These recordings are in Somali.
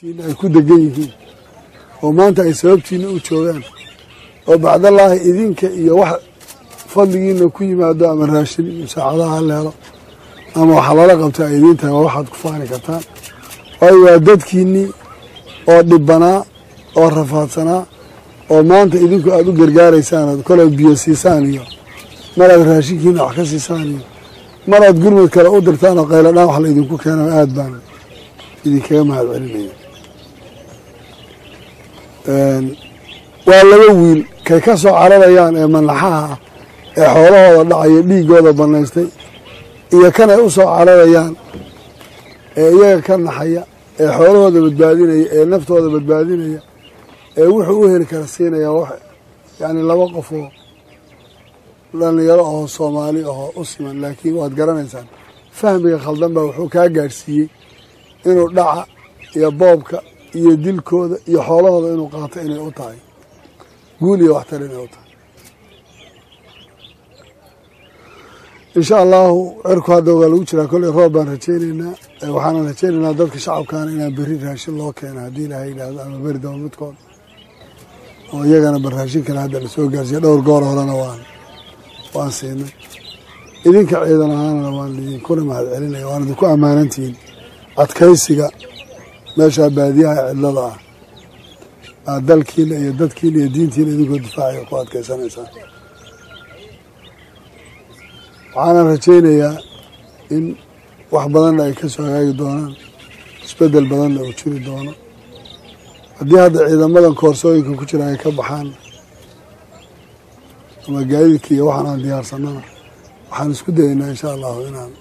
Sababtiina ay ku degan yihiin oo maanta ay sababtiina u joogaan oo bacdallaahi idinka iyo wax fadligiina ku yimaado ama raashin musaacadaha ha la helo ama waxa lala qabta ay idiin tahay, waa waxaad ku faani kartaan. Waayo waa dadkiinnii oo dhibanaa oo rafaadsanaa oo maanta idinku aada u gargaaraysaan, ood kolay biyo siisaan iyo maraad raashinkiina wax ka siisaan iyo maraad gurmad kale u dirtaan oo qayladhaan wax la idinku keeno. Aada baan idinkaga mahad celinaya. Waa laba wiil kay ka soo cararayaan ee manaxaha ah ee xoolahooda dhacaya, dhiiggooda bannaystay, iyo kan ay u soo cararayaan ee iyaga ka naxaya ee xoolahooda badbaadinaya ee naftooda badbaadinaya ee wuxuu u heli kara siinaya. Wax yacni laba qof oo dhalinyaro ahoo Soomaali ahoo u siman, laakiin waad garanaysaan fahmiga khaldan baa wuxuu kaa gaadhsiiyey inuu dhaca iyo boobka iyo dilkooda iyo xoolahooda inuu qaato inay u tahay guul iyo waxtar inay u tahay. Insha allahu cirku hadda waa lagu jiraa, kolley roob baan rajaynaynaa. Waxaanan rajaynaynaa dadka shacabkaana inaan berri raashin loo keeno haddii Ilaahay yidhaahdo, ama beri daba midkood, oo iyagana bal raashin kale hadda lasoo gaarsiiya. Dhowr goor horena waan siinay. Idinka ciidan ahaanana waan idinkuna mahad celinaya, waan idinku ammaanantihiin adkaysiga meeshaa baadiyaha cidlada ah aad dalkiina iyo dadkiina iyo diintiina idinkoo difaacaya ku adkaysanaysaan. Waxaana rajaynayaa in wax badanna ay ka soo hagaagi doonaan, isbeddel badanna uu jiri doono haddii hadda ciidamadan koorsooyinka ku jira ay ka baxaan ama gaadiidka iyo waxaan aan diyaarsanana. Waxaan isku dayaynaa insha allahu inaan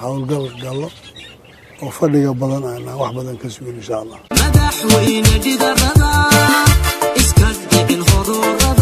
howlgal gallo oo fadhiga badan aanaan wax badan ka sugin insha allah. Madaxweyne dhidarada iska dhicin hodorada.